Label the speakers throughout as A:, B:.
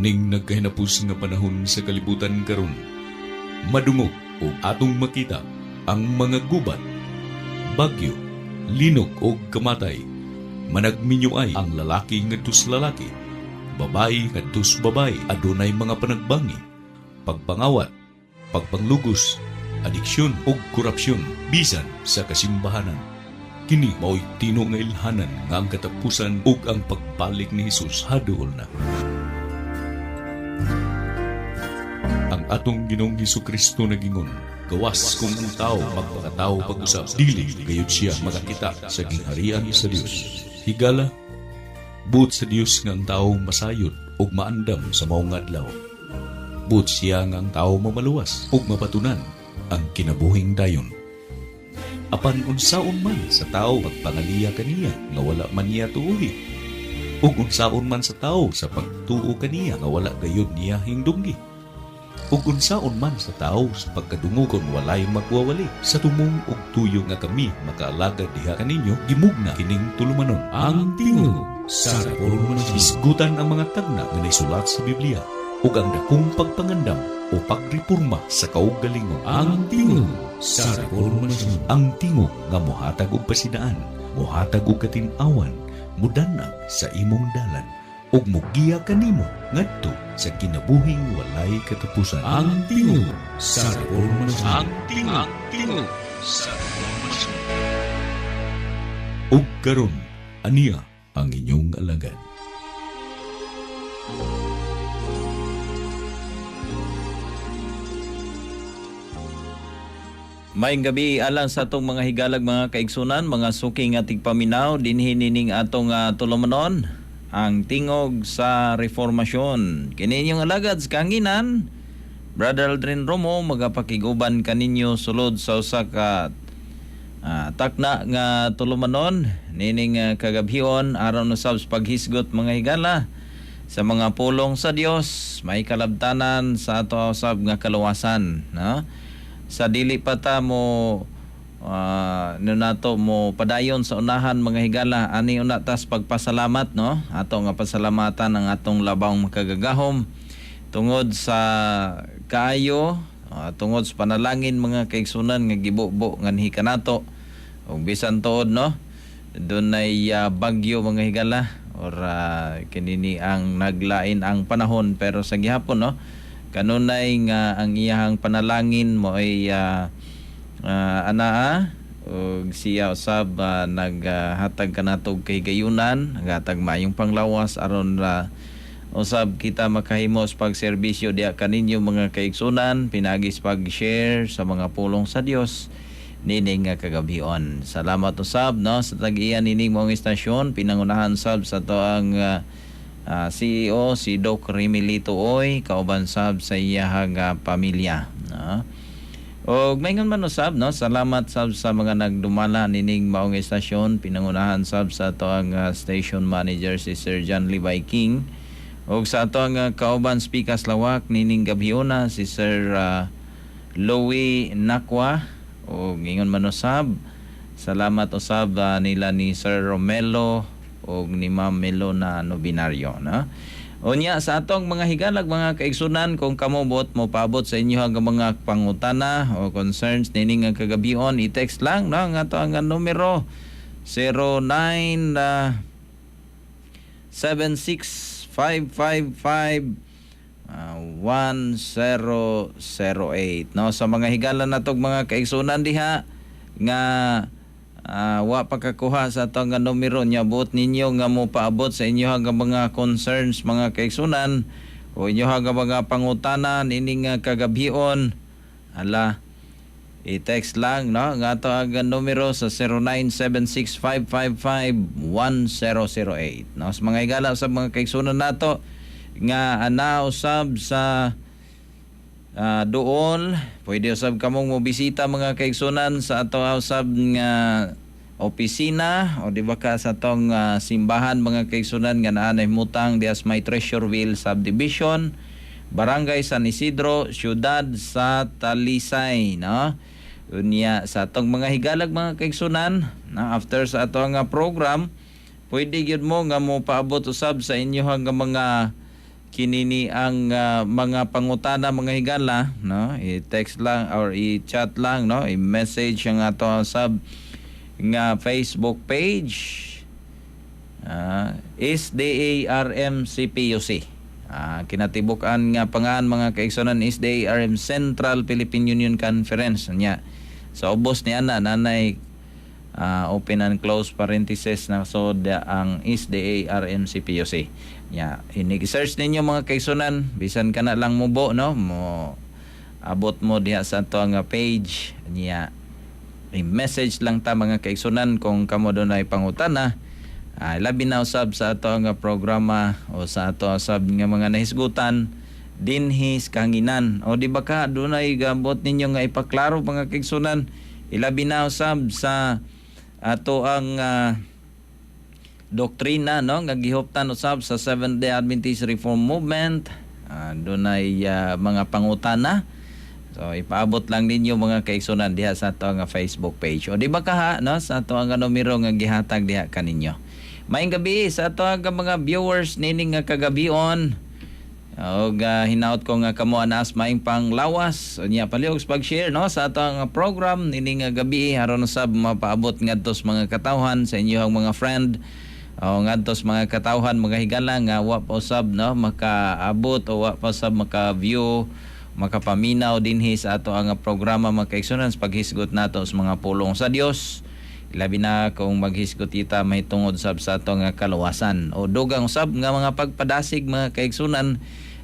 A: Kining nagkahinapos nga panahon sa kalibutan karon, madungog o atong makita ang mga gubat, bagyo, linog o kamatay. Managminyo ay ang lalaki ngadto sa lalaki, babae ngadto sa babae, adunay mga panagbangi, pagpangawat, pagpanglugos, adiksyon ug korupsyon bisan sa kasimbahanan. Kini mao'y tino nga ilhanan nga ang katapusan ug ang pagbalik ni Hesus haduol na. Ang atong Ginoong Hesukristo nagingon, gawas kung ang tao magpakatao pag-usab, dili gayud siya makakita sa gingharian sa Dios. Higala, buot sa Dios nga ang tao masayod ug maandam sa maong adlaw. Buot siya nga ang tao mamaluwas ug mapatunan ang kinabuhing dayon. Apan unsaon man sa tao pagpangaliya kaniya nga wala man niya tuuhi, ug unsaon man sa tao sa pagtuo kaniya nga wala gayud niya hingdunggi, ug unsaon man sa tao sa pagkadungog kon walay magwawali. Sa tumong og tuyo nga kami makaalagad diha kaninyo, gimugna kining tulumanon, Ang Tingog sa Reformasyon. Hisgutan ang mga tagna nga naisulat sa Biblia ug ang dakong pagpangandam o pagreporma sa kaugalingon. Ang Tingog sa Reformasyon. Ang tingog nga mohatag og pasidaan, mohatag og katin-awan, mudanag sa imong dalan ug mogiya kanimo ngadto sa kinabuhing walay katapusan. Ang Tingog sa Reformasyon. Ang Tingog, Tingog sa Reformasyon. Ug karon, aniya ang inyong alagad.
B: Maayong gabi alang sa atong mga higalag, mga kaigsunan, mga suki nga tigpaminaw dinhi nining atong tulumanon, Ang Tingog sa Reformasyon. Kini inyong alagad sa kahanginan, Brother Aldrin Romo, magapakiguban kaninyo sulod sa usa ka takna nga tulumanon nining kagabhion aron usab sa paghisgot, mga higala, sa mga pulong sa Dios may kalabtanan sa ato usab nga kaluwasan, no? Sa dili pa ta mo no nato mo padayon sa unahan, mga higala, ani una tas pagpasalamat, no? Ato nga pasalamatan ang atong labawng makagagahom tungod sa kaayo, tungod sa panalangin, mga kaigsunan, nga gibubo nganhi kanato ug bisan tuod, no, dunay bagyo, mga higala, or kinini ang naglain ang panahon, pero sa gihapon, no, kanunay nga ang iyahang panalangin mo ay anaa ug siya usab naghatag kanato og kahigayunan, naghatag maayong panglawas aron usab kita makahimo sa pagserbisyo diha kaninyo, mga kaigsunan, pinaagi sa pag-share sa mga pulong sa Dios nining nga kagabhion. Salamat usab, no, sa tag-iya nining maong istasyon, pinangunahan sab sa atoang CEO, si Doc Remilito Oy, kauban sab sa iyahang pamilya, no. Og maingon man usab, no, salamat sab sa mga nagdumala nining maong istasyon, pinangunahan sab sa atoang station manager, si Sir John Levi King, ug sa atoang kauban speakers lawak nining gabhiona, si Sir Louie Nakwa. Ug ingon man usab, salamat usab nila ni Sir Romelo ug ni Ma'am Melona Nobinario, no. Unya sa atong mga higalag, mga kaigsunan, kung kamo buot mo paabot sa inyo ang mga pangutana o concerns nining nga kagabion, i-text lang, no, ang ato ang numero 09 76555 1008, no. Sa mga higala natog, mga kaigsunan, diha nga wa pa kakuha sa atong nga numero nya buot ninyo nga mo paabot sa inyo nga mga concerns, mga kaigsunan, o inyo nga mga pangutana nining nga kagabhion, ala, i-text lang, no, ang ato ang numero sa 0976-555-1008, no. Sa mga higala, sa mga kaigsunan nato nga ana usab sa dool, pwede usab kamong mo bisita, mga kaigsunan, sa ato usab nga opisina o di ba ka sa atong simbahan, mga kaigsunan, nga naa nay mutang dias may Treasureville Subdivision, Barangay San Isidro, Siyudad sa Talisay, no. Unya sa atong mga higalag, mga kaigsunan, na after sa atong nga program, pwede gyud mo nga mo paabot usab sa inyo nga mga Kinini ang mga pangutana, mga higala, no? I-text lang or i-chat lang, no? I-message ang ato sab nga Facebook page, SDARM CPUC. Kinatibuk-an nga pangan, mga kaigsunan, SDARM Central Philippine Union Conference nya. Sa ubos ni ana nanay open and close parenthesis na, so ang SDARM CPUC. Ya, inig-search ninyo, mga kaigsunan, bisan kana lang mubo, no, mo abot mo diha sa ato nga page niya. I-message lang ta, mga kaigsunan, kung kamo dunay pangutana. Labi na usab sa ato nga programa o sa ato usab nga mga nahisgutan dinhi sa kahanginan, o di ba ka dunay gabot ninyo nga ipaklaro, mga kaigsunan, ilabi na usab sa ato ang doktrina, no, nga gihuptan usab sa Seventh Day Adventist Reform Movement. Dunay mga pangutana. So ipaabot lang ninyo, mga kaigsunan, diha sa ato nga Facebook page o di ba kaha, no, sa ato ang numero nga gihatag diha kaninyo. Maayong gabi sa ato ang mga viewers nining nga kagabion. Og hinaot ko nga kamo anas maayong panglawas. Unya palihog sa pag-share, no, sa ato ang program nining nga gabi aron usab mapaabot ngadto sa mga katawhan, sa inyong mga friend o ngadto sa mga katawhan, mga higala, nga wa pa usab, no, makaabot o wa pa usab maka-view, makapaminaw dinhi sa ato ang programa, mga kaigsunan, sa paghisgot nato sa mga pulong sa Dios, labi na kung maghisgot kita mahitungod sab sa ato nga kaluwasan o dugang usab nga mga pagpadasig, mga kaigsunan,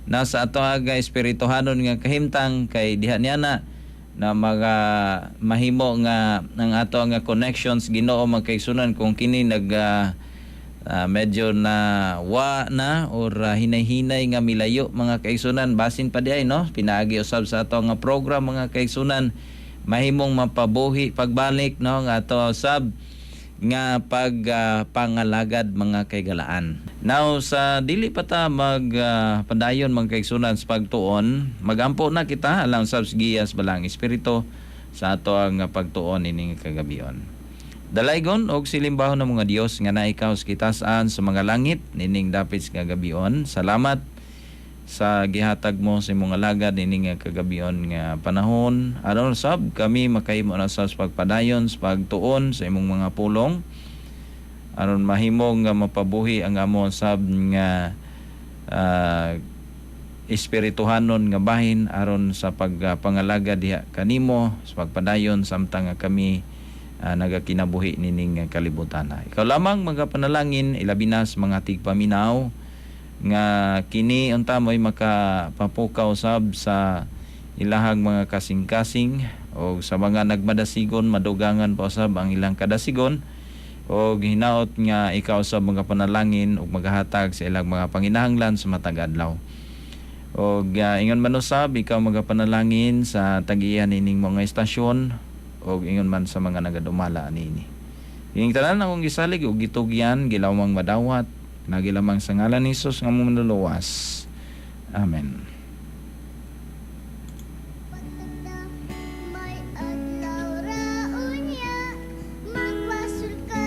B: na sa ato nga espirituhanon nga kahimtang, kay diha niya na na mga mahimo nga ang ato nga connections Ginoo, mga kaigsunan, kung kini nag medyo na wa na or hinay-hinay nga milayo, mga kaigsunan, basin pa diay, no, pinaagi usab sa ato nga program, mga kaigsunan, mahimong mapabuhi pagbalik, no, nga ato usab nga pag pangalagad, mga kaigalaan. Now sa dili pa ta mag padayon, mga kaigsunan, sa pagtuon, magampo na kita alang sa giyas Balaang Espiritu sa ato ang pagtuon ining kagabion. Dalaygon og silimbahon ng mga Dios nga naikaw sa kitasan sa mga langit nining dapit sa kagabion. Salamat sa gihatag mo sa imong alagad ining nga kagabion nga panahon aron sab kami makahimo na sa pagpadayon sa pagtuon sa imong mga pulong, aron mahimo nga mapabuhi ang among sab nga espirituhanon nga bahin aron sa pagpangalagad diha kanimo sa pagpadayon samtang nga kami nagakinabuhi nining kalibutan. Ikaw lamang magapanalangin, ilabi na sa mga tigpaminaw, nga kini unta mo'y makapapukaw sab sa ilahang mga kasing-kasing, o sa mga nagmadasigon, madugangan pa usab ang ilang kadasigon, o hinaot nga ikaw sa mga panalangin ug magahatag sa ilang mga panginahanglan sa matag adlaw. Og ingon man usab, ikaw magapanalangin sa tagiyan ining mga istasyon og ingon man sa mga nagadumala niini. Ining tanan akong gisalig ug gitugyan, gilawang madawat nagilamang sa ngalan ni Jesus nga among Manluluwas. Amen.
C: May adlaw ra unya magbasul ka.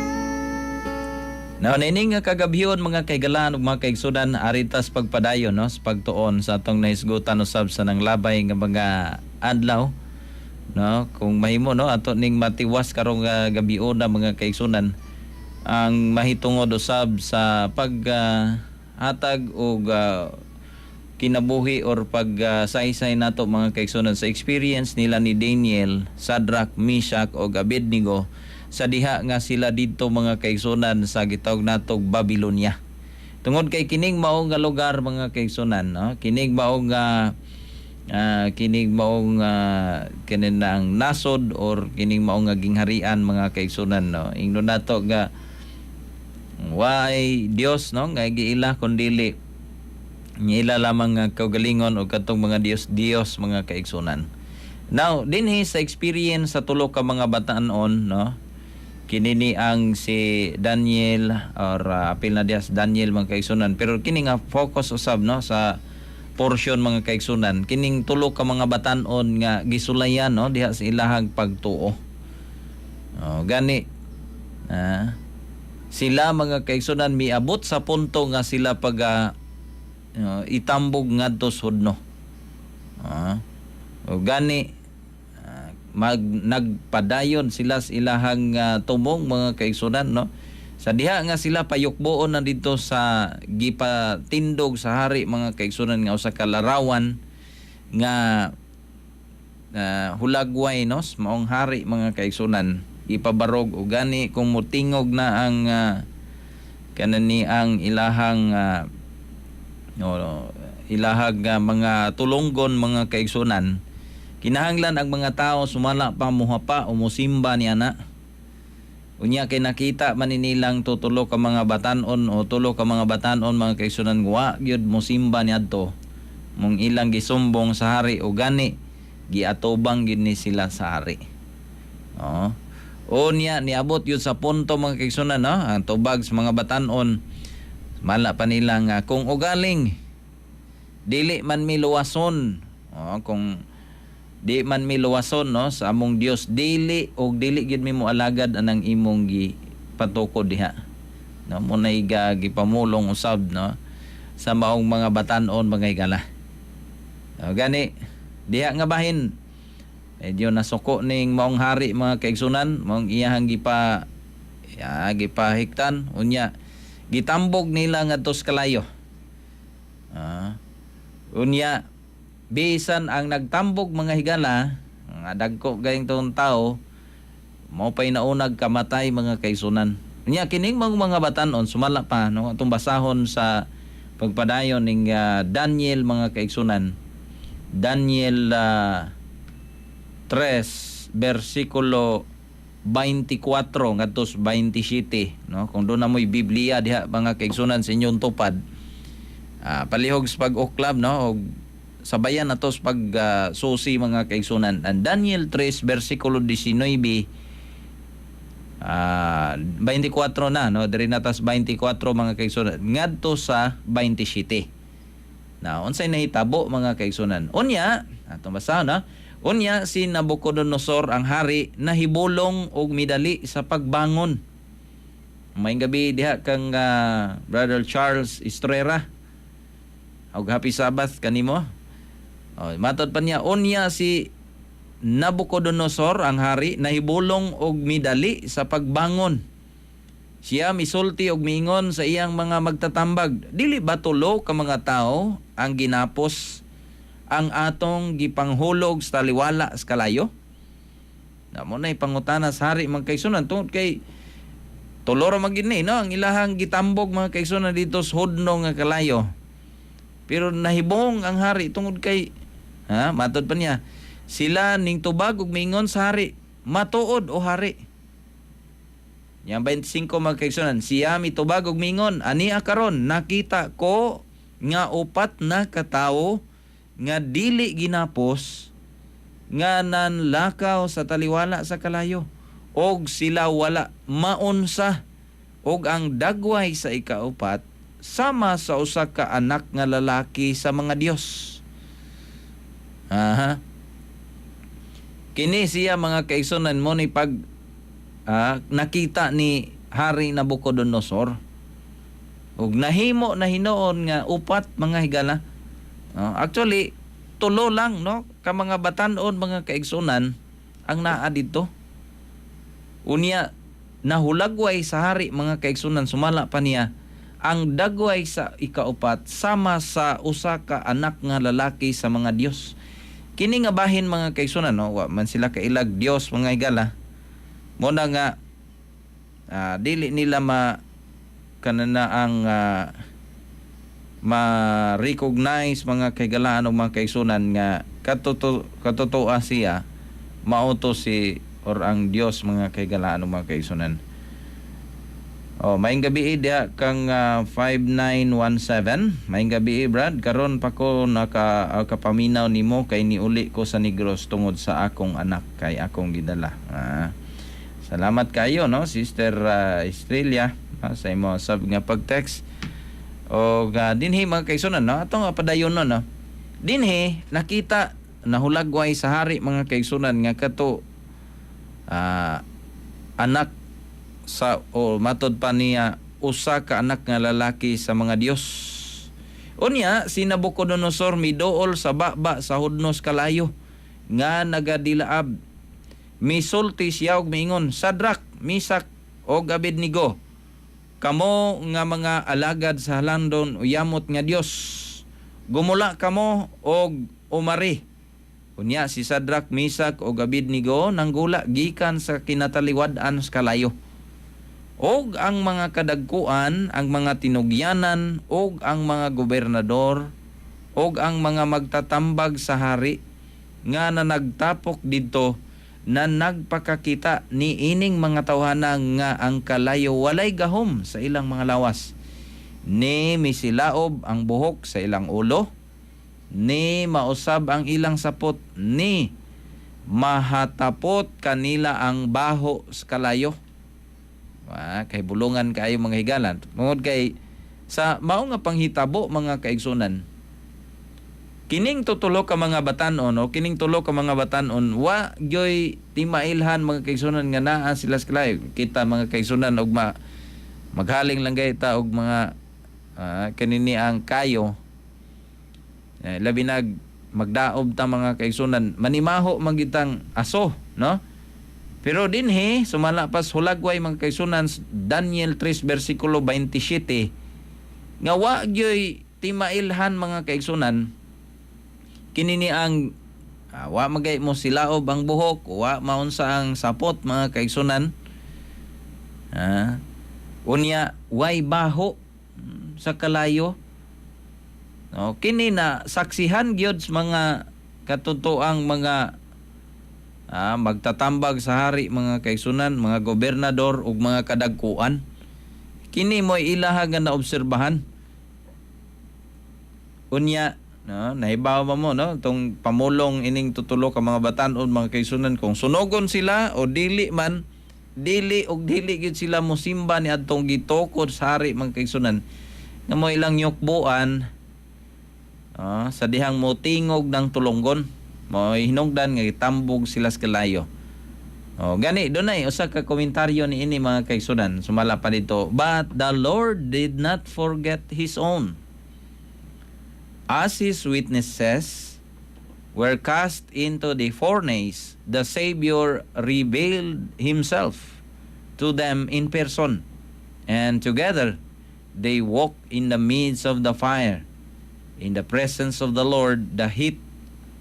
B: Now, nining nga kagabhion, mga kaigalan ug mga kaigsunan, aritas pagpadayon, no, sa pagtuon sa atong nahisgutan usab sa nanglabay nga mga adlaw, no? Kung mahimo, no, ato ning matiwas karong gabion na, mga kaigsunan, ang mahitungod usab sa pag hatag og kinabuhi or pag saysay nato, mga kaigsunan, sa experience nila ni Daniel, Shadrach, Meshach ug Abednego sa diha nga sila didto, mga kaigsunan, sa gitawag natog Babylonia. Tungod kay kining mao nga lugar, mga kaigsunan, no? Kining maong kini ang nasod or kining mao nga gingharian, mga kaigsunan, no? Ingnon nato nga way Dios, no, nga giila kundili ila lamang nga kaugalingon o katong mga Dios Dios, mga kaigsunan. Now, dinhi sa experience sa tulo ka mga batanon, no? Kinini ang si Daniel or apil na diha sa Daniel, mga kaigsunan, pero kini nga focus usab, no, sa portion, mga kaigsunan, kining tulo ka mga batanon nga gisulayan, no, diha sa ilahang pagtuo. Oh, gani sila, mga kaigsunan, miabot sa punto nga sila pag itambog ngadto sa hudno. O gani nagpadayon sila sa ilahang tumong, mga kaigsunan, no, sa diha nga sila payukboon na dito sa gipatindog sa hari, mga kaigsunan, nga usa ka larawan nga hulagway, no, sa maong hari, mga kaigsunan, ipabarog. O gani kung mutingog na ang kanani ang ilahang no, ilahag mga tulonggon, mga kaigsunan, kinahanglan ang mga tao sumala pa muhapa o musimba niya na. Unya kay nakita man ni nilang tutulo ka mga batanon o tulo ka mga batanon, mga kaigsunan, wa gyud musimba niadto mong ilang gisumbong sa hari, o gani giatubang gyud ni sila sa hari. Oo. O niya niabot yun sa punto, mga kaigsunan, no, ang tubag sa mga batanon, mala pa nila nga kung ugaling dili man mi luwason, oh, kung di man mi luwason, no, sa among Dios, dili og dili gyud mi mo alagad anang imong gipatukod diha, no. Mo nay gipamulong usab, no, sa maong mga batanon, mga higala. No, gani diha nga bahin medyo nasuko ning maong hari, mga kaigsunan, maong iyahang gipa ya, gipahiktan. Unya gitambog nila ngadto sa kalayo. Unya bisan ang nagtambog, mga higala, nga dagko gayong tong tao, mao pay naunag kamatay, mga kaigsunan. Unya kining mga batanon, sumala pa, no, atong basahon sa pagpadayon ning Daniel, mga kaigsunan. Daniel 3 versikulo 24 ngadto sa 27, no. Kung doon na mo'y Biblia diha, mga kaigsunan, sa inyong tupad, palihog sa pag-uklab, no, og sabayan nato sa pag susi, mga kaigsunan. Ang Daniel 3 versikulo 19, 24 na, no, diri na tas 24, mga kaigsunan, ngadto sa 27 na. Unsay nahitabo, mga kaigsunan? Unya atong basahon, no. Unya si Nabucodonosor ang hari nahibulong og midali sa pagbangon. Maayong gabi diha kang Brother Charles Estrera. Og happy Sabbath kanimo. Oh, matod pa niya, unya si Nabucodonosor ang hari nahibulong og midali sa pagbangon. Siya misulti og miingon sa iyang mga magtatambag, "Dili ba tulo ka mga tao ang ginapos ang atong gipanghulog sa taliwala sa kalayo?" Na mo na ipangutana sa hari, mga kaigsunan, tungod kay tulo ra man gid ni, no, ang ilahang gitambog, mga kaigsunan, dito sa hudno nga kalayo. Pero nahibong ang hari tungod kay ha, matod pa niya, sila ning tubag ug miingon sa hari, "Matuod, o hari." Yang 25, mga kaigsunan, siya mitubag ug miingon, "Ania karon nakita ko nga upat na katawo nga dili ginapos nga nanlakaw sa taliwala sa kalayo og sila wala maunsa, og ang dagway sa ikaupat sama sa usa ka anak nga lalaki sa mga Dios." Aha. Kini siya, mga kaigsunan, mo ni pag nakita ni Hari Nabucodonosor ug nahimo na hinuon nga upat, mga higala. No, actually tulo lang, no, ka mga batan-on, mga kaigsunan, ang naa didto. Unya nahulagway sa hari, mga kaigsunan, sumala pa niya, ang dagway sa ikaupat sama sa usa ka anak nga lalaki sa mga Dios. Kini nga bahin, mga kaigsunan, no, wa man sila kailag Dios, mga higala. Mo na nga dili nila ma kanana ang ma-recognize, mga kahigalaan o mga kaigsunan, nga katotoo siya mao to si or ang Dios, mga kahigalaan o mga kaigsunan. Oh, maayong gabi diha kang 5917. Maayong gabi, Brad. Karon pa ko naka kapaminaw nimo kay niuli ko sa Negros tungod sa akong anak kay akong gidala. Salamat kayo, no, Sister Estrella, sa imo sab nga pag-text. O dinhi, mga kaigsunan, no, atong padayon, no, no. Dinhi nakita, nahulagway sa hari, mga kaigsunan, nga kato anak sa o matod pa niya usa ka anak nga lalaki sa mga Dios. Unya si Nabucodonosor miduol sa baba sa hudnos kalayo nga nagadilaab. Misulti siya og miingon, "Sadrak, Misak og Abednego, kamo nga mga alagad sa halandon uyamot nga Dios, gumula kamo og umari." Unya si Sadrak, Misak og Abednego nanggula gikan sa kinataliwad-an sa kalayo. Og ang mga kadagkuan, ang mga tinugyanan, og ang mga gobernador, og ang mga magtatambag sa hari nga nanagtapok didto na nagpakakita ni ining mga tawhana nga ang kalayo walay gahom sa ilang mga lawas. Ni misilaob ang buhok sa ilang ulo, ni mausab ang ilang sapot, ni mahatapot kanila ang baho sa kalayo. Kay bulungan kaayo, mga higalan. Tungod kay sa mao nga panghitabo, mga kaigsunan, kining tutulo ka mga batanon o kining tulo ka mga batanon, wa gyoy timailhan, mga kaigsunan, nga naa sila sa kalayo. Kita, mga kaigsunan, og maghaling lang gay ta og mga kanini ang kayo. Eh, labi nag magdaob ta, mga kaigsunan, manimaho man gitang aso, no? Pero dinhi sumala pas hulagway, mga kaigsunan, Daniel 3 versikulo 27, nga wa gyoy timailhan, mga kaigsunan, kini ni ang wa magay mo silaob ang buhok, wa maunsa ang sapot, mga kaigsunan. Unya way baho sa kalayo. No, kini na saksihan gyud sa mga katotoang mga magtatambag sa hari, mga kaigsunan, mga gobernador ug mga kadagkuan. Kini mo ilaha nga naobserbahan. Unya, no, nahibaw ba mo, no, tong pamulong ining tutulo ka mga batan-on, mga kaigsunan, kung sunogon sila o dili man, dili og dili gyud sila mosimba ni adtong gitukod sa hari, mga kaigsunan, nga mo ilang yukbuan sa dihang motingog ng tulonggon mo hinungdan nga gitambog sila sa kalayo. Oh, gani dunay usa ka komentaryo ni ini, mga kaigsunan, sumala pa dito. "But the Lord did not forget his own. As his witnesses were cast into the furnace, the Savior revealed himself to them in person, and together they walked in the midst of the fire. In the presence of the Lord, the heat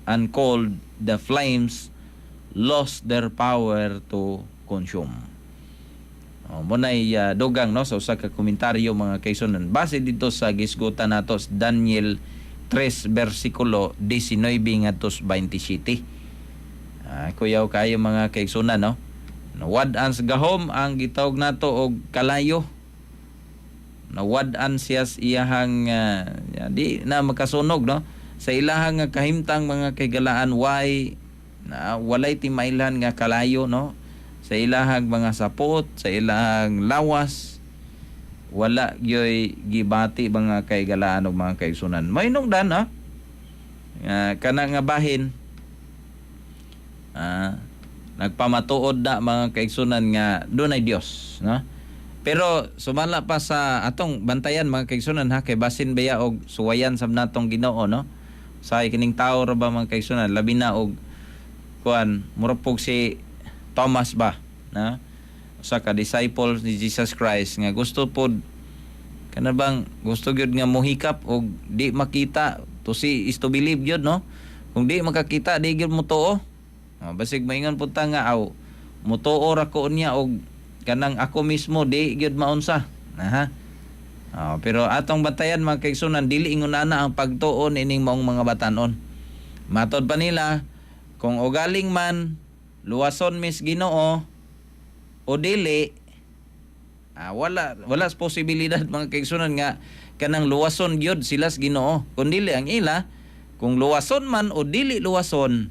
B: and cold, the flames lost their power to consume." Oh, mo nay dugang, no, sa usa ka komentaryo, mga kaigsunan, base dito sa gisgutan nato sa Daniel 3 versikulo 19 ngadto sa 27. Kuyaw kayo, mga kaigsunan, no. Nawad-an sa gahom ang gitawag nato og kalayo. Nawad-an siya sa iyahang di na makasunog, no. Sa ilahang nga kahimtang, mga kahigalaan, why na walay timailhan nga kalayo, no, sa ilahang mga sapot, sa ilahang lawas, wala gyoy gibati, mga kahigalaan ug mga kaigsunan. Mainungdan ha nga kana nga bahin nagpamatuod na, mga kaigsunan, nga dunay Dios, no. Pero sumala pa sa atong bantayan, mga kaigsunan, ha, kay basin baya og suwayan sa natong Ginoo, no. Sa kining tao ra ba, mga kaigsunan, labi na og kuan, mura pug si Thomas ba na usa ka disciples ni Jesus Christ nga gusto pod kana bang gusto gyud nga mohikap og di makita, to see is to believe gyud, no. Kung di makakita, di gyud mo tuo. Oh, basig maingon pud ta nga aw mutuo ra ko niya og kanang ako mismo di gyud maunsa. Aha. Oh, pero atong bantayan, mga kaigsunan, dili ingon ana ang pagtuon ining maong mga batanon. Matod pa nila, kung ugaling man luwason mis Ginoo o dili, wala wala sa posibilidad, mga kaigsunan, nga kanang luwason gyud sila sa Ginoo. Kun dili ang ila, kung luwason man o dili luwason,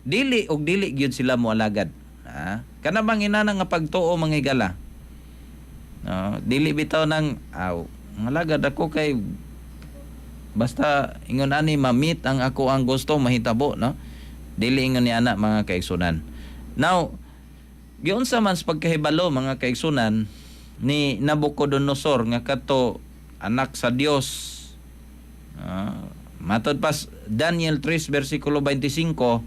B: dili og dili gyud sila moalagad. Kana bang inana nga pagtuo, mga higala? No, dili bitaw nang aw ngalagad ako kay basta ingon ani ma-meet ang ako ang gusto mahitabo, no. Dili ingon ni ana, mga kaigsunan. Now, giunsa man sa pagkahibalo, mga kaigsunan, ni Nabucodonosor nga kato anak sa Dios Matod pas Daniel 3 versikulo 25,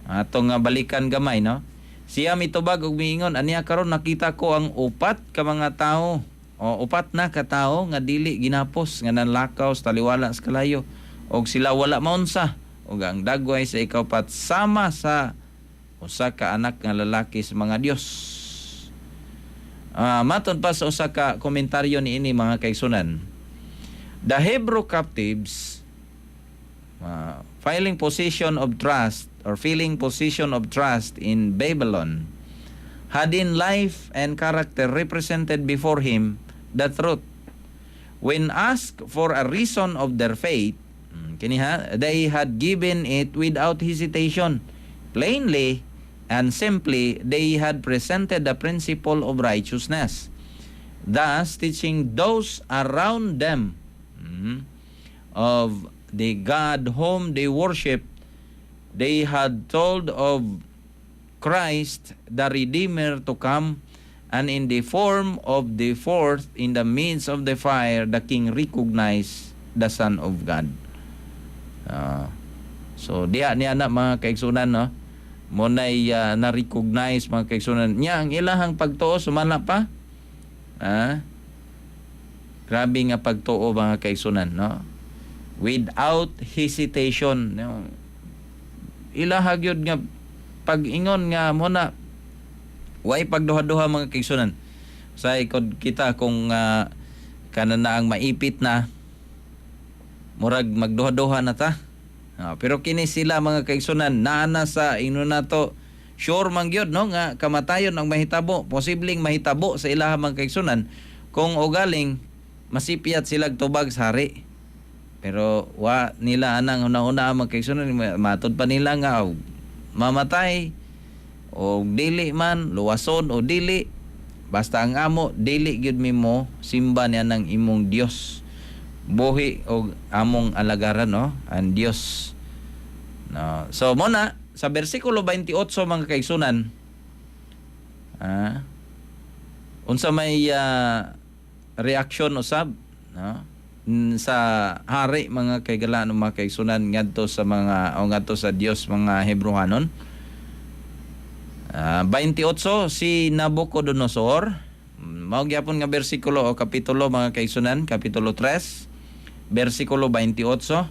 B: atong nga balikan gamay, no? Siya mitubag og miingon, "Aniya karon nakita ko ang upat ka mga tawo o upat na ka tawo nga dili ginapos nga nanlakaw sa taliwala sa kalayo og sila wala maunsa, ug ang dagway sa ikaupat sama sa usa ka anak nga lalaki sa mga Dios." Matod pa sa usa ka komentaryo niini, mga kaigsunan, the Hebrew captives filing position of trust or feeling position of trust in Babylon had in life and character represented before him the truth. When asked for a reason of their faith, kini ha, they had given it without hesitation. Plainly and simply, they had presented the principle of righteousness, thus teaching those around them of the God whom they worship. They had told of Christ, the Redeemer to come, and in the form of the fourth in the midst of the fire, the king recognized the Son of God. So diha niya na, mga kaigsunan, no? Mo nay na-recognize, mga kaigsunan. Nya ang ilahang pagtuo sumala pa. Grabe nga pagtuo, mga kaigsunan, no? Without hesitation, no? Ilaha gyud nga pag-ingon nga mo na way pagduha-duha, mga kaigsunan. Sa ikod kita kung kana na ang maipit na, murag magduha-duha na ta. Pero kini sila, mga kaigsunan, naa na sa ingon nato sure man gyud, no, nga kamatayon ang mahitabo, posibleng mahitabo sa ilaha, mga kaigsunan, kung ugaling masipyat sila tubag sa hari. Pero wa nila anang una-una, mga kaigsunan, matod pa nila nga og mamatay o dili man, luwason o dili, basta ang amo dili gyud mi mo simba niya ng imong Dios buhi og among alagaran, no, ang Dios, no? So mo na sa bersikulo 28, mga kaigsunan, unsa may reaksyon usab, no, sa hari, mga kaigalaan, mga kaigsunan, ngadto sa mga o ngadto sa Dios mga Hebreohanon? 28, si Nabucodonosor, mao gyapon nga bersikulo o kapitulo, mga kaigsunan, kapitulo 3 bersikulo 28.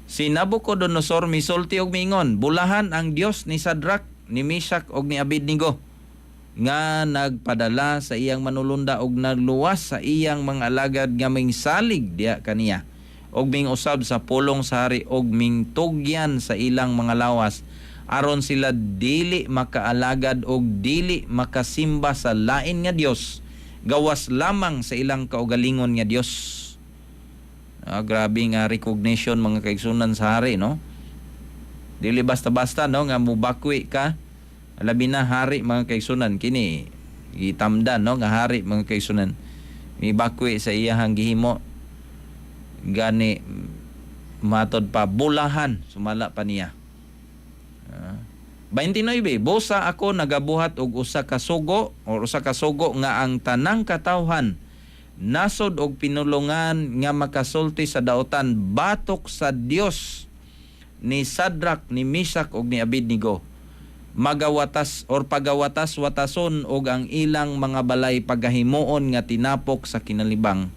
B: Si Nabucodonosor misulti og miingon, "Bulahan ang Dios ni Sadrach, ni Meshach ug ni Abednego nga nagpadala sa iyang manulunda og nagluwas sa iyang mga alagad nga mingsalig diha kaniya og mingusab sa pulong sa hari og mingtugyan sa ilang mga lawas aron sila dili makaalagad og dili makasimba sa lain nga Dios gawas lamang sa ilang kaugalingon nga Dios." Grabe nga recognition, mga kaigsunan, sa hari, no? Dili basta-basta, no, nga mubakwi ka, labi na hari, mga kaigsunan. Kini gitamdan, no, nga hari, mga kaigsunan, mibakwi sa iyahang gihimo. Gani matod pa, bulahan sumala pa niya. 29, "Busa ako nagabuhat og usa ka sugo or usa ka sugo nga ang tanang katawhan, nasod og pinulungan nga makasulti sa daotan batok sa Dios ni Sadrach, ni Meshach ug ni Abednego magawatas or pagawatas watason og ang ilang mga balay pagahimuon nga tinapok sa kinalibang,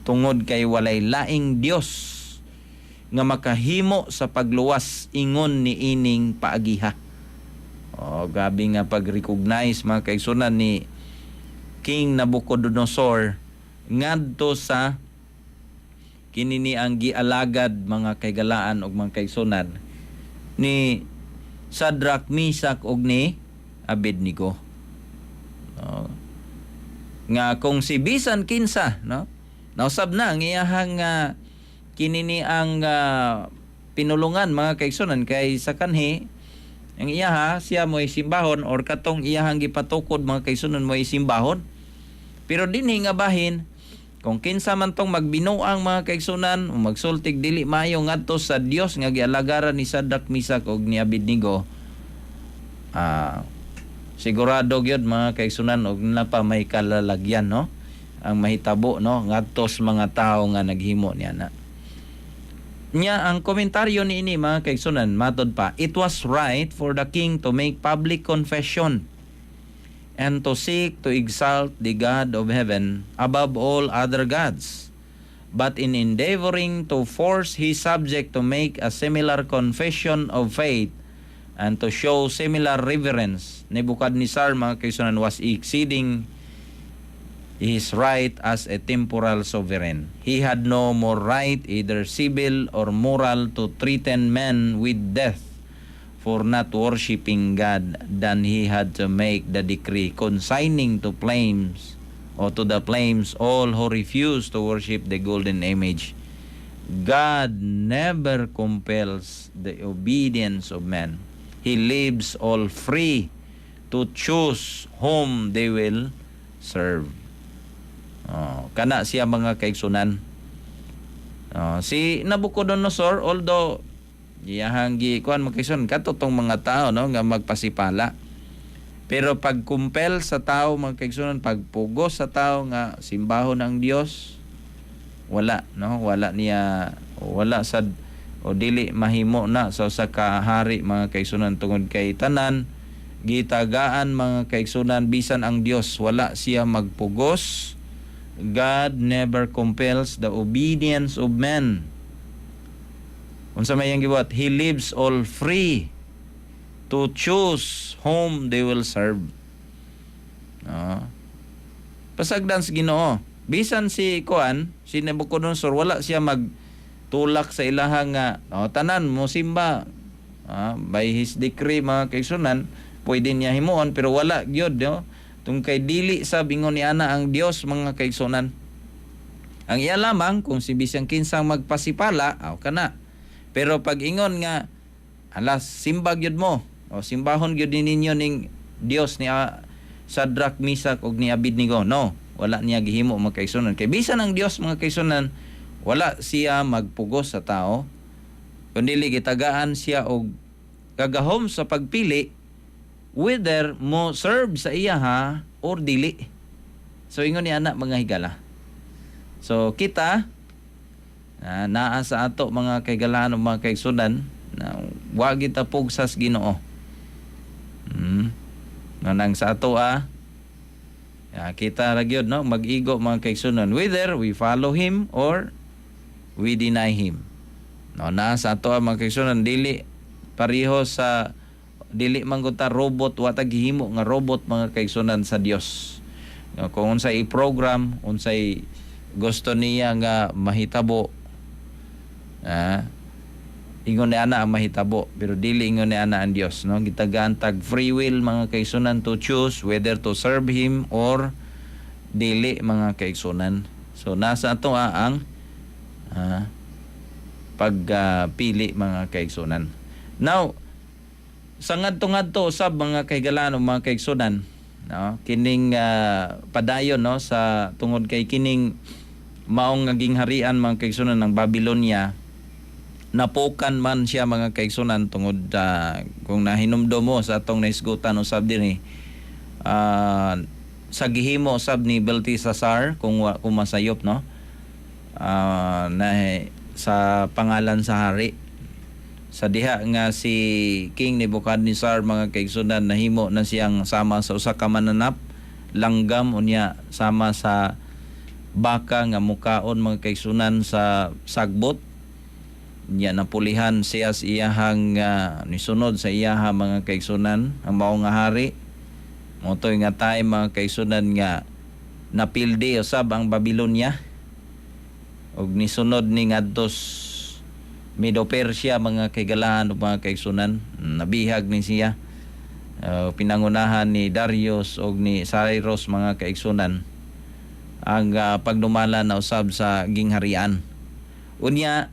B: tungod kay walay laing Dios nga makahimo sa pagluwas ingon ni ining paagiha." Oh, gabi nga pag-recognize, mga kaigsunan, ni King Nabucodonosor ngadto sa kini ni ang gialagad, mga kaigalaan og mga kaigsunan, ni Sadrach, Meshach ug ni Abednego. No? Nga kung si bisan kinsa, no? Nausab na ang iyahang kini ni ang pinulungan, mga kaigsunan, kay sa kanhi ang iyaha siya mo'y simbahon or katong iyahang gipatukod, mga kaigsunan, mo'y simbahon. Pero dinhi nga bahin, kung kinsa man tong magbinuang, mga kaigsunan, o magsultig dili maayo ngadto sa Dios nga gialagaran ni Sadrach, Meshach ug ni Abednego, sigurado gyud, mga kaigsunan, og napa may kalalagyan, no, ang mahitabo, no, ngadto sa mga tawo nga naghimo niya na. Nya ang komentaryo ni ini, mga kaigsunan, matod pa, it was right for the king to make public confession and to seek to exalt the God of heaven above all other gods. But in endeavoring to force his subject to make a similar confession of faith and to show similar reverence, Nebuchadnezzar, mga kaigsunan, was exceeding his right as a temporal sovereign. He had no more right, either civil or moral, to threaten men with death for not worshiping God than he had to make the decree consigning to flames or to the flames all who refuse to worship the golden image. God never compels the obedience of men. He leaves all free to choose whom they will serve. Oh, kana siya, mga kaigsunan. Oh, si Nabucodonosor, although iyahang gi kuan, mga kaigsunan, kato tong mga tao, no, nga magpasipala. Pero pag compel sa tao, mga kaigsunan, pagpugos sa tao nga simbahon ang Dios, wala, no, wala niya, wala sad o dili mahimo na sa usa ka hari, mga kaigsunan, tungod kay tanan gitagaan, mga kaigsunan, bisan ang Dios wala siya magpugos. God never compels the obedience of men. Unsa may iyang gibuhat? He leaves all free to choose whom they will serve. No. Pasagdan sa Ginoo. Bisan si kuan, si Nebuchadnezzar, wala siya magtulak sa ilaha nga, "Oh, tanan mo simba." By his decree, mga kaigsunan, pwede niya himuon, pero wala gyud, no? Tung kay dili sa bingon ni ana ang Dios, mga kaigsunan. Ang iya lamang kung si bisang kinsang magpasipala, aw kana. Pero pag ingon nga, "Alas, simba gyud mo." O simbahon gyud ni ninyo ning Dios ni Shadrach, Meshach ug ni Abednego. No, wala niya gihimo, mga kaigsunan. Kay bisan ang Dios, mga kaigsunan, wala siya magpugos sa tao. Kundi gitagaan siya og kagahom sa pagpili whether mo serve sa iya ha or dili. So ingon ni ana, mga higala. So kita naa sa ato, mga kaigalaan o mga kaigsunan, na wa kita pugsas Ginoo. Nang sa ato kita ra gyud, no, mag-igo, mga kaigsunan, whether we follow him or we deny him. No, naa sa ato, mga kaigsunan, dili pareho sa dili man gud ta robot, wa ta gihimo nga robot, mga kaigsunan, sa Dios. No, kung unsay i-program, unsay gusto niya nga mahitabo, ingon ni ana ang mahitabo, pero dili ingon ni ana ang Dios, no? Gitagaan tag free will, mga kaigsunan, to choose whether to serve him or dili, mga kaigsunan. So nasa ato ang pagpili, mga kaigsunan. Now sa ngadto-ngadto usab, mga kahigalaan o mga kaigsunan, no, kining padayon, no, sa tungod kay kining maong naging harian, mga kaigsunan, ng Babylonia, napukan man siya, mga kaigsunan, tungod kung nahinumdom mo sa atong nahisgutan usab dinhi sa gihimo usab ni Belteshazzar, kung masayop, no, na sa pangalan sa hari sa diha nga si King Nebuchadnezzar, mga kaigsunan, nahimo na siyang sama sa usa ka mananap, langgam, unya sama sa baka nga mukaon, mga kaigsunan, sa sagbot niya. Napulihan siya sa iyahang nisunod sa iyaha, mga kaigsunan, ang mao nga hari. Motoy nga time, mga kaigsunan, nga napildi usab ang Babylonia ug nisunod ni ngadtos Medo-Persia, mga kaigalaan ug mga kaigsunan. Nabihag ni siya. Pinangunahan ni Darius ug ni Cyrus, mga kaigsunan, ang pagdumala na usab sa gingharian. Unya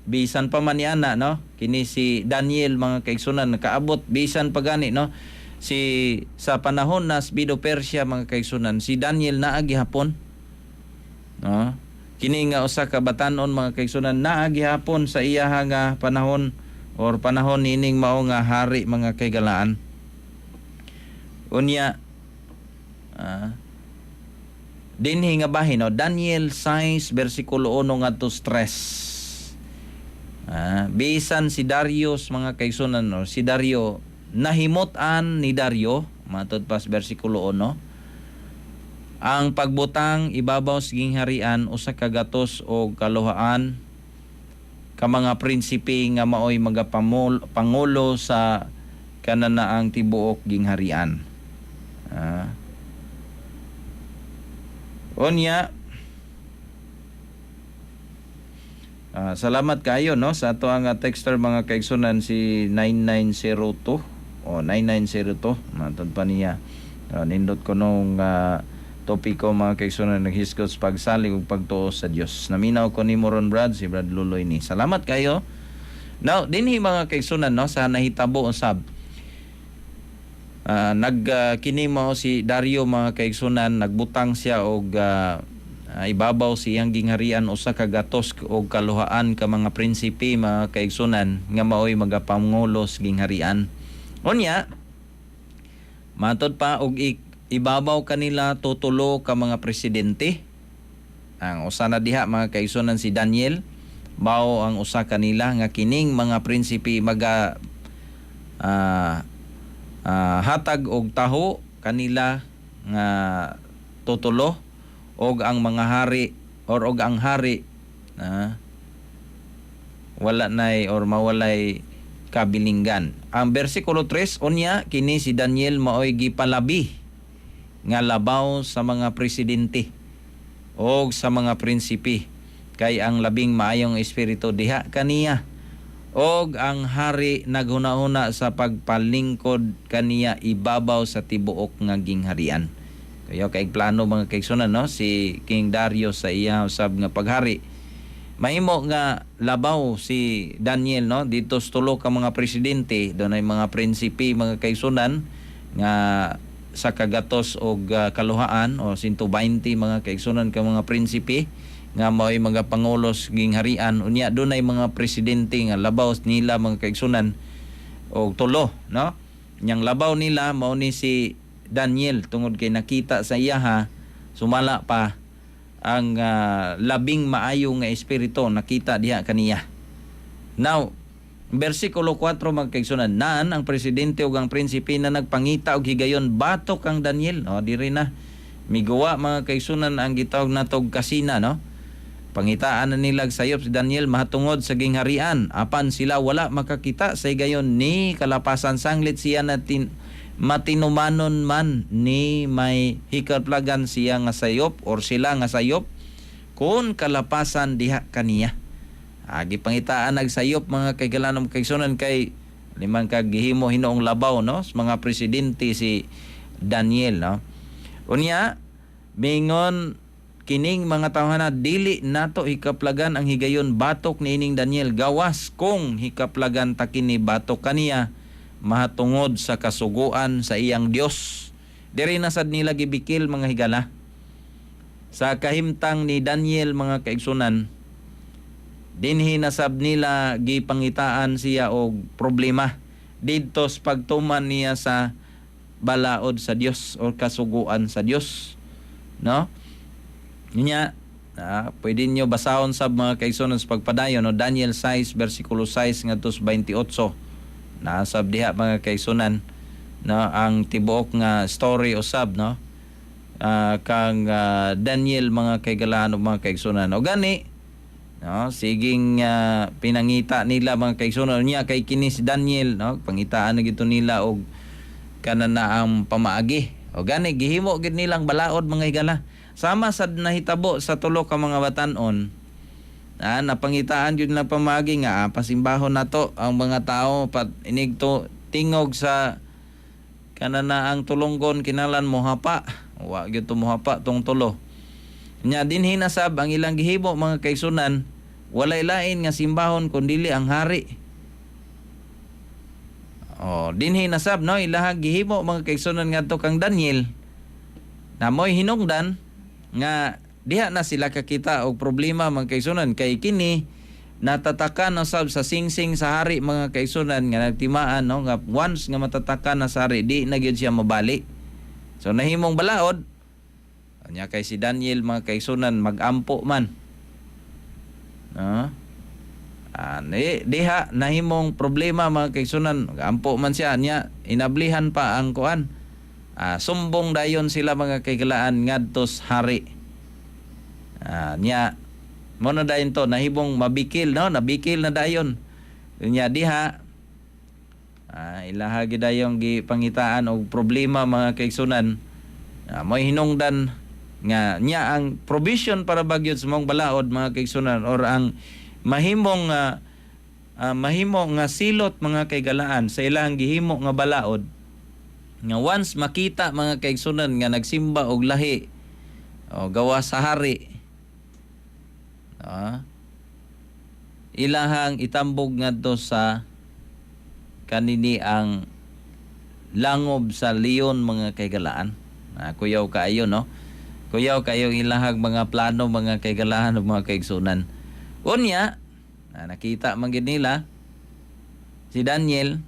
B: bisan pa man ni ana, no, kini si Daniel, mga kaigsunan, nakaabot bisan pa gani, no, si sa panahon na Medo Persia, mga kaigsunan, si Daniel naa gihapon, no? Kini nga usa ka batanon, mga kaigsunan, naa gihapon sa iyaha nga panahon or panahon nining mao nga hari, mga kaigalaan. Unya dinhi nga bahin, no, Daniel 6 versikulo 1 ngadto 3. Bisan si Darius, mga kaigsunan, no, si Dario, nahimot-an ni Dario, matod pas bersikulo 1, ang pagbutang ibabaw sa gingharian 102 ka mga prinsipe nga maoy magapamul pangulo sa kananaang tibuok gingharian. Unya, salamat kayo, no, sa ato ang texter, mga kaigsunan, si 9902 o 9902, matod pa niya. Nindot ko nung topiko, mga kaigsunan, naghisgot sa pagsalig ug pagtuo sa Dios. Naminaw ko ni Moron Brad, si Brad Luloy ni. Salamat kayo. Now, dinhi, mga kaigsunan, no, sa nahitabo usab. Nag kini mao si Dario, mga kaigsunan, nagbutang siya og ibabaw sa iyang gingharian 102 ka mga prinsipe, mga kaigsunan, nga maoy magapangulo sa gingharian. Unya, matod pa og ibabaw kanila tutulo ka mga presidente. Ang usa na diha, mga kaigsunan, si Daniel mao ang usa kanila nga kining mga prinsipe maga hatag og taho kanila nga tutulo og ang mga hari or og ang hari wala nay or mawalay kabilinggan. Ang bersikulo 3, unya kini si Daniel maoy gipalabi nga labaw sa mga presidente og sa mga prinsipe kay ang labing maayong espiritu diha kaniya og ang hari naghuna-huna sa pagpalingkod kaniya ibabaw sa tibuok nga gingharian. Kaya kay plano, mga kaigsunan, no, si King Darius sa iya usab nga paghari. Mahimo nga labaw si Daniel, no, dito sa tulo ka mga presidente, dunay mga prinsipe, mga kaigsunan, nga sa kagatos og kaluhaan o 120, mga kaigsunan, ka mga prinsipe nga mao'y mga pangulo sa gingharian. Unya dunay mga presidente nga labaw nila, mga kaigsunan, og tulo, no. Nyang labaw nila mao ni si Daniel tungod kay nakita sa iyaha sumala pa ang labing maayo nga espiritu nakita diha kaniya. Now, bersikulo 4, mga kaigsunan, naan ang presidente ug ang prinsipe na nagpangita og higayon batok kang Daniel. O, diri na miguwa, mga kaigsunan, ang gitawag natog kasina, no. Pangitaan na nila sayop si Daniel mahatungod sa gingharian, apan sila wala makakita sa higayon ni kalapasan sanglit siya na matinumanon man ni may hikaplagan siya nga sayop or sila nga sayop kun kalapasan diha kaniya. Agi pangitaan nagsayop, mga kaigalanong kaigsunan, kay limang kag gihimo hinoong labaw, no, sa mga presidente si Daniel, no. Unya mingon kining mga tawhana, "Dili nato hikaplagan ang higayon batok niining Daniel, gawas kung hikaplagan ta kini batok kaniya mahatungod sa kasuguan sa iyang Dios." Diri na sad nila gibikil, mga higala, sa kahimtang ni Daniel, mga kaigsunan. Dinhi na sab nila gipangitaan siya og problema didto sa pagtuman niya sa balaod sa Dios or kasuguan sa Dios, no. Nya, pwede nyo basahon sa mga kaigsunan sa pagpadayon, no, Daniel 6 versikulo 6 ngadto sa 28. Nasab diha, mga kaigsunan, no, ang tibuok nga story usab, no, kang Daniel, mga kaigalaan ug mga kaigsunan. O gani, no, siging pinangita nila, mga kaigsunan niya kay kini si Daniel, no, pangitaan na gito nila og kanana ang pamaagi. O gani gihimo gid nilang balaod, mga higala. Sama sad nahitabo sa tulo ka mga batan-on. Napangitaan gyud lang pamaagi nga pasimbahon nato ang mga tao pat inig to tingog sa kanana ang tulonggon kinalan mohapa. Wa gyud to mohapa tong tulo. Nya dinhi nasab ang ilang gihimo, mga kaigsunan, walay lain nga simbahon kun dili ang hari. Oh, dinhi nasab, no, ilahang gihimo, mga kaigsunan, ngadto kang Daniel. Na mo'y hinungdan nga diha na sila kakita og problema, mga kaigsunan, kay kini natatakan na sab sa singsing sa hari, mga kaigsunan, nga nagtimaan, no, nga once nga matatakan na sa hari, di na gyud siya mabali. So nahimong balaod. Nya kay si Daniel, mga kaigsunan, magampo man. No? Ni, diha nahimong problema, mga kaigsunan. Ampo man siya niya, inablihan pa ang kuan. Sumbong dayon sila, mga kaigalaan, ngadto sa hari. Niya mo na dayon to nahimong mabikil, no, nabikil na dayon. Nya diha ilaha gid dayong gipangitaan og problema, mga kaigsunan. Mo'y hinungdan nga niya ang provision para bagyod sa maong balaod, mga kaigsunan, or ang mahimong mahimo nga silot, mga kaigalaan, sa ilang gihimo nga balaod nga once makita, mga kaigsunan, nga nagsimba og lahi o gawa sa hari, ilahang itambog ngadto sa kanini ang langob sa leon, mga kaigalaan. Kuyaw kaayo, no? Kuyaw kayo ilahang mga plano, mga kaigalaan ug mga kaigsunan. Unya, nakita man gid nila si Daniel,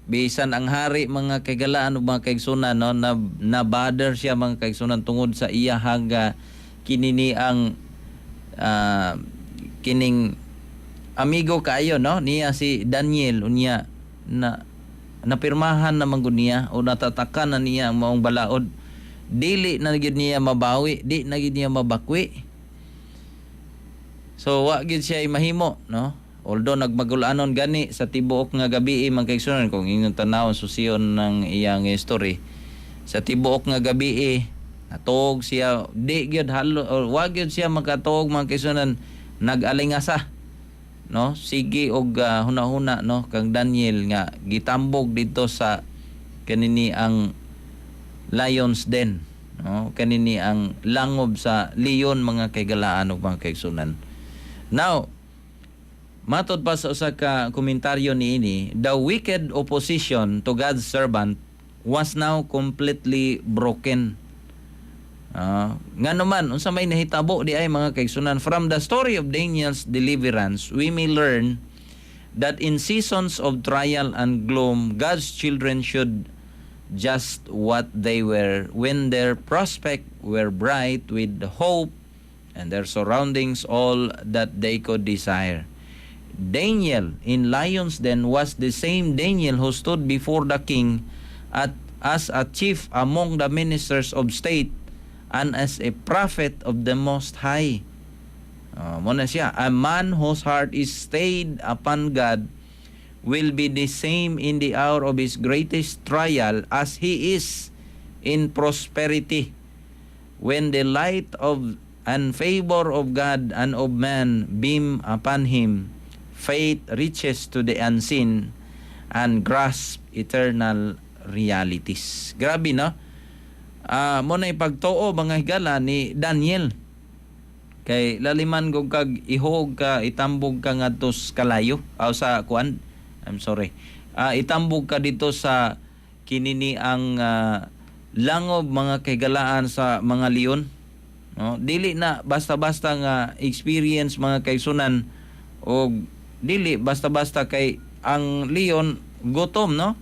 B: bisan ang hari, mga kaigalaan ug mga kaigsunan, no, na, na bother siya, mga kaigsunan, tungod sa iyahang kinini ang kining amigo kaayo, no, niya si Daniel. Unya na napirmahan na man gud niya o natatakan na niya ang maong balaod, dili na gyud niya mabawi, di na gyud niya mabakwi. So wa gyud siya mahimo, no? Although nagmagulanon gani sa tibuok nga gabi, mga kaigsunan, kung inyong tanawon susiyon ng iyang story, sa tibuok nga gabi natuog siya, di gyud halo or wa gyud siya makatuog, mga kaigsunan, nag-alingasa, no? Sige og huna-huna, no, kang Daniel nga gitambog dito sa kanini ang lion's den, no, kanini ang langob sa leon, mga kaigalaan ug mga kaigsunan. Now, matod pa sa usa ka komentaryo niini, the wicked opposition to God's servant was now completely broken. Nga naman, unsa may nahitabo di ay, mga kaigsunan? From the story of Daniel's deliverance, we may learn that in seasons of trial and gloom, God's children should just what they were when their prospect were bright with hope and their surroundings all that they could desire. Daniel in lion's den was the same Daniel who stood before the king as a chief among the ministers of state and as a prophet of the Most High. Mo na siya, a man whose heart is stayed upon God will be the same in the hour of his greatest trial as he is in prosperity. When the light of and favor of God and of man beam upon him, faith reaches to the unseen and grasp eternal realities. Grabe, no? Mo na ipagtuo, mga higala, ni Daniel. Kay laliman gug kag ihog ka, itambog ka ngadto sa kalayo aw sa kuan. I'm sorry. Itambog ka dito sa kinini ang langob, mga kahigalaan, sa mga leon. No? Dili na basta-basta nga experience, mga kaigsunan, o dili basta-basta kay ang leon gutom, no?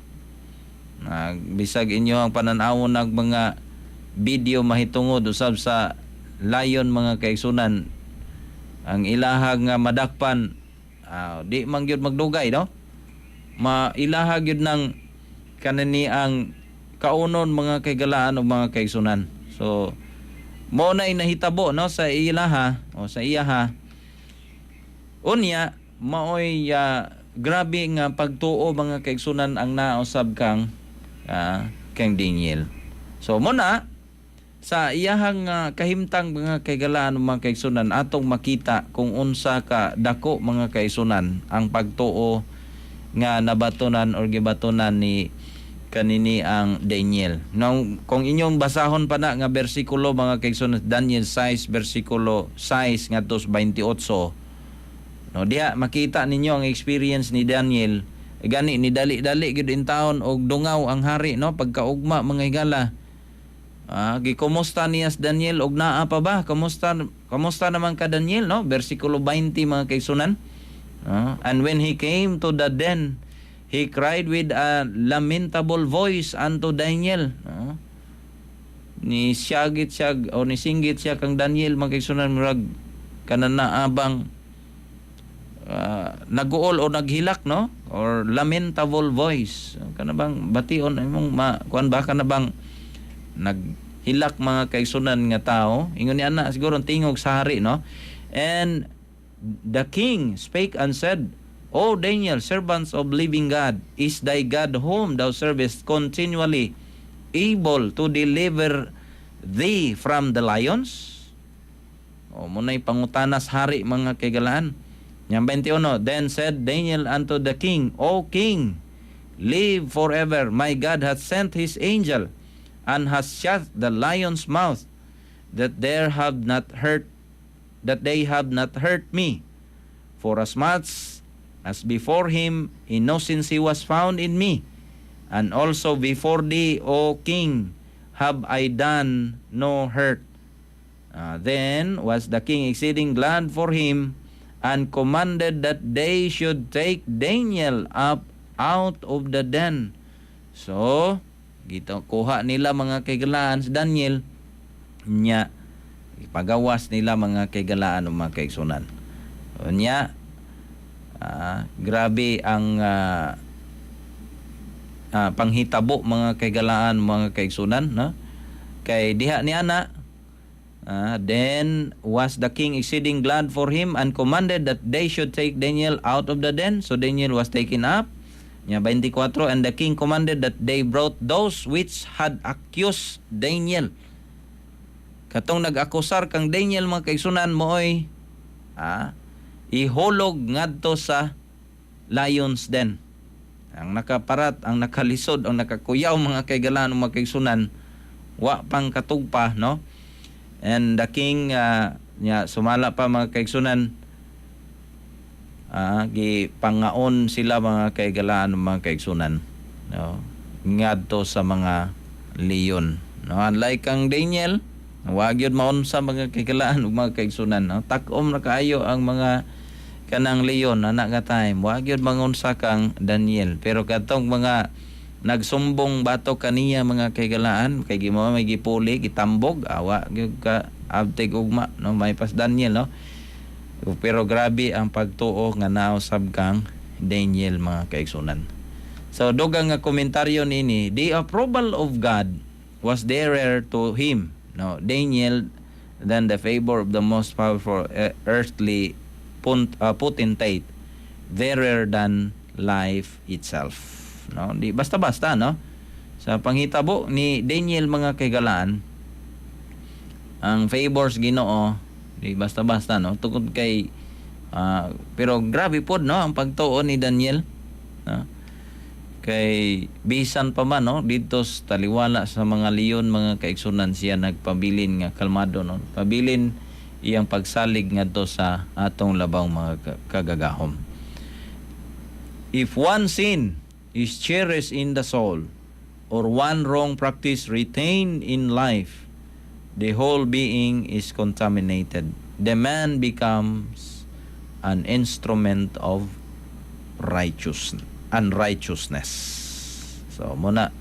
B: Na bisag inyo ang pananawon ng mga video mahitungod usab sa lion, mga kaigsunan, ang ilahag nga madakpan, di man gyud magdugay, no? Mailaha gyud ng kanani ang kaunon, mga kaigalaan o mga kaigsunan. So mo na nahitabo, no, sa ilaha o sa iyaha. Unya maoy grabe nga pagtuo, mga kaigsunan, ang nausab kang Daniel. So mo na sa iyahang kahimtang, mga kaigalaan, mga kaigsunan, atong makita kung unsa ka dako, mga kaigsunan, ang pagtuo nga nabatonan or gibatonan ni kanini ang Daniel. Now, kung inyong basahon pa na nga bersikulo, mga kaigsunan, Daniel 6 bersikulo 6 ngadto sa 28. No, diha makita ninyo ang experience ni Daniel. Gani ni dali-dali gyud in taon og dungaw ang hari, no, pagkaugma, mga higala. Gikumusta niya si Daniel og naa pa ba? Kumusta kumusta naman ka, Daniel, no? Bersikulo 20, mga kaigsunan. And when he came to the den, he cried with a lamentable voice unto Daniel. Ni siyagit siya o ni singgit siya kang Daniel, mga kaigsunan, murag kanana abang Naguol o naghilak, no, or lamentable voice. Kana bang bation imong ma kuan ba, kana bang naghilak, mga kaigsunan, nga tao. Ingon ni ana siguro ang tingog sa hari, no? And the king spake and said, "O Daniel, servants of living God, is thy God whom thou servest continually able to deliver thee from the lions?" O mao na'y pangutanas hari, mga kaigalaan. Yang 21, then said Daniel unto the king, "O king, live forever. My God hath sent his angel and has shut the lion's mouth, that they have not hurt me. For as much as before him innocency was found in me, and also before thee, O king, have I done no hurt." Then was the king exceeding glad for him and commanded that they should take Daniel up out of the den. So, gito kuha nila, mga kaigalaan, si Daniel nya ipagawas nila, mga kaigalaan o mga kaigsunan. Nya grabe ang panghitabo, mga kaigalaan, mga kaigsunan, no? Kay diha ni ana. Then was the king exceeding glad for him and commanded that they should take Daniel out of the den. So Daniel was taken up. Nya 24, and the king commanded that they brought those which had accused Daniel. Katong nag-akusar kang Daniel, mga kaigsunan, mooy ihulog ngadto sa lions den. Ang nakaparat, ang nakalisod, ang nakakuyaw, mga kaigalaan, mga kaigsunan, wa pang katugpa, no? And the king nya sumala pa, mga kaigsunan, gipangaon sila, mga kaigalaan, mga kaigsunan, no, ngadto sa mga leon, no? Unlike kang Daniel, wa gyud maunsa, mga kaigalaan ug mga kaigsunan, no? Tak-om na kaayo ang mga kanang leon ana nga time, wa gyud mangunsa kang Daniel. Pero katong mga nagsumbong batok kaniya, mga kaigalaan, kay gimo may gipuli, gitambog, awa gyud ka abtig ugma, no, may pas Daniel, no? Pero grabe ang pagtuo nga nausab kang Daniel, mga kaigsunan. So dugang nga komentaryo nini, the approval of God was dearer to him, no, Daniel, than the favor of the most powerful earthly potentate, dearer than life itself, no? Di basta-basta, no? Sa panghitabo ni Daniel, mga kaigalaan, ang favors Ginoo di basta-basta, no? Tungod kay pero grabe pod, no, ang pagtuo ni Daniel, no? Kay bisan pa man, no, didto sa taliwala sa mga leon, mga kaigsunan, siya nagpabilin nga kalmado, no, pabilin iyang pagsalig ngadto sa atong labang mga kagagahom. If one sin is cherished in the soul or one wrong practice retained in life, the whole being is contaminated. The man becomes an instrument of righteous unrighteousness. So mao na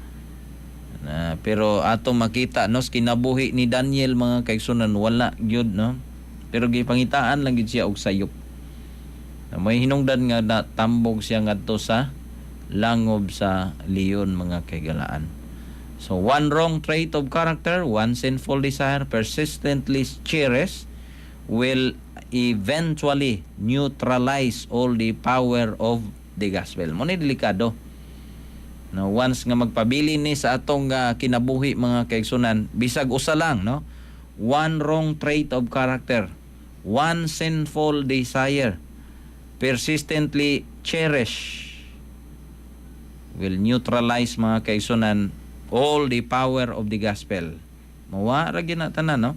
B: na, pero ato makita, no, sa kinabuhi ni Daniel, mga kaigsunan, wala gyud, no? Pero gipangitaan lang gyud siya og sayop. Na may hinungdan nga natambog siya ngadto sa langob sa leon, mga kaigalaan. So one wrong trait of character, one sinful desire persistently cherished will eventually neutralize all the power of the gospel. Mao ni delikado. No, once nga magpabilin ni sa atong kinabuhi, mga kaigsunan, bisag usa lang, no? One wrong trait of character, one sinful desire persistently cherish will neutralize, mga kaigsunan, all the power of the gospel. Mawa ra gyud na tanan, no?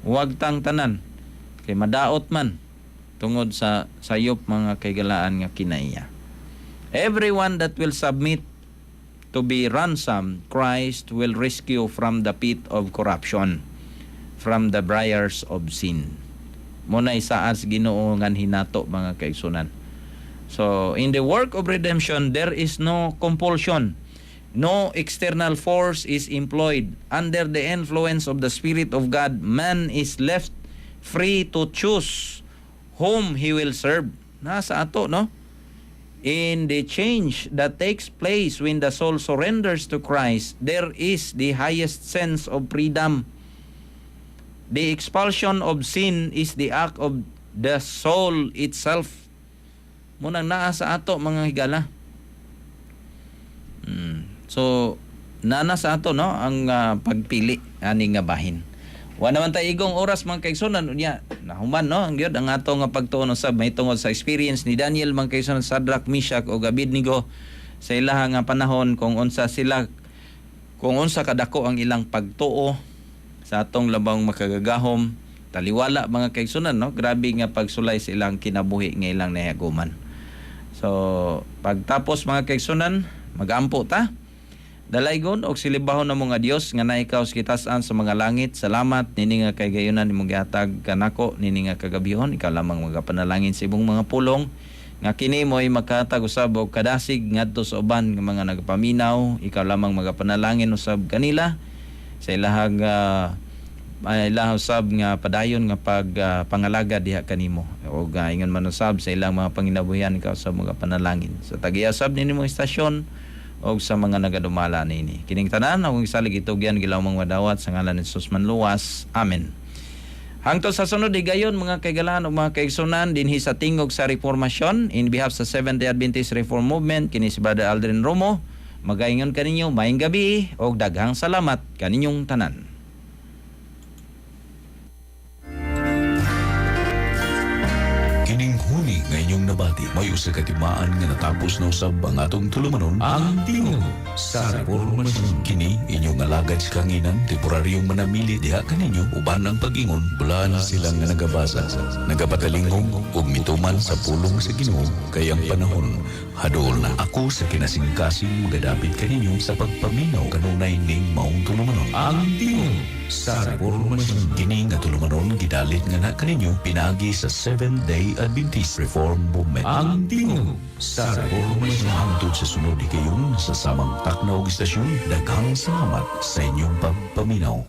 B: Wag tang tanan kay madaot man tungod sa sayop, mga kaigalaan, nga kinaiya. Everyone that will submit to be ransomed, Christ will rescue from the pit of corruption, from the briars of sin. Mao na isaad sa Ginoo ngan hinato, mga kaigsunan. So, in the work of redemption, there is no compulsion. No external force is employed. Under the influence of the Spirit of God, man is left free to choose whom he will serve. Nasa ato, no? In the change that takes place when the soul surrenders to Christ, there is the highest sense of freedom. The expulsion of sin is the act of the soul itself. Munang naa sa ato, mga higala. So, nana sa ato, no, ang pagpili ani nga bahin. Wa naman tay igong oras, mga kaigsunan. Unya nahuman, no, ang gyud ang ato nga pagtuon usab mahitungod sa experience ni Daniel, mga kaigsunan, Shadrach, Meshach ug Abednego sa ilaha nga panahon, kung unsa sila, kung unsa kadako ang ilang pagtuo sa atong Labawng Makagagahom. Taliwala, mga kaigsunan, no, grabe nga pagsulay sa ilang kinabuhi nga ilang nahiaguman. So pagtapos, mga kaigsunan, magampo ta. Dalaygon og silibahon na mga Dios nga naikaw sa kitasan sa mga langit. Salamat nini nga kahigayunan imong gihatag kanako nini nga kagabihon. Ikaw lamang magapanalangin sa imong mga pulong nga kini mo'y makahatag usab og kadasig ngadto sa uban nga mga nagapaminaw. Ikaw lamang magapanalangin usab kanila sa ilahang ilaha usab nga padayon nga pag pangalaga diha kanimo og ingon man usab sa ilang mga panginabuhian, ikaw sa mga panalangin sa tagiya usab nini mong istasyon og sa mga nagadumala nini. Kining tanan akong gisalig, itugyan gilawmang madawat sa ngalan ni Jesus manluwas. Amen. Hangtod sa sunod higayon, mga kaigalaan ug mga kaigsunan, dinhi sa Tingog sa Reformasyon, in behalf sa Seventh-day Adventist Reform Movement, kini si Brother Aldrin Romo magaingon kaninyo maayong gabi og daghang salamat kaninyong tanan.
A: Kining huni nga inyong nabati may usa ka timaan nga natapos na usab ang atong tulumanon, Ang Tingog sa Reformasyon. Kini inyong alagad sa kanginan, temporaryong manamili diha kaninyo uban ang pag-ingon. Bulan sila nga nagabasa, nagapatalingog ug mituman sa pulong sa Ginoo kay ang panahon hadool na. Ako sa kinasingkasing magadapit kaninyo sa pagpaminaw kanunay ning maong tulumanon, Ang Tingog sa Reformasyon. Kini nga tulumanon gidalit nga na kaninyo pinaagi sa Seventh Day Adventist Reform Movement. Ang Tingog sa Reformasyon. Hangtod sa sunod higayon sa samang takna og istasyon, daghang salamat sa inyong pagpaminaw.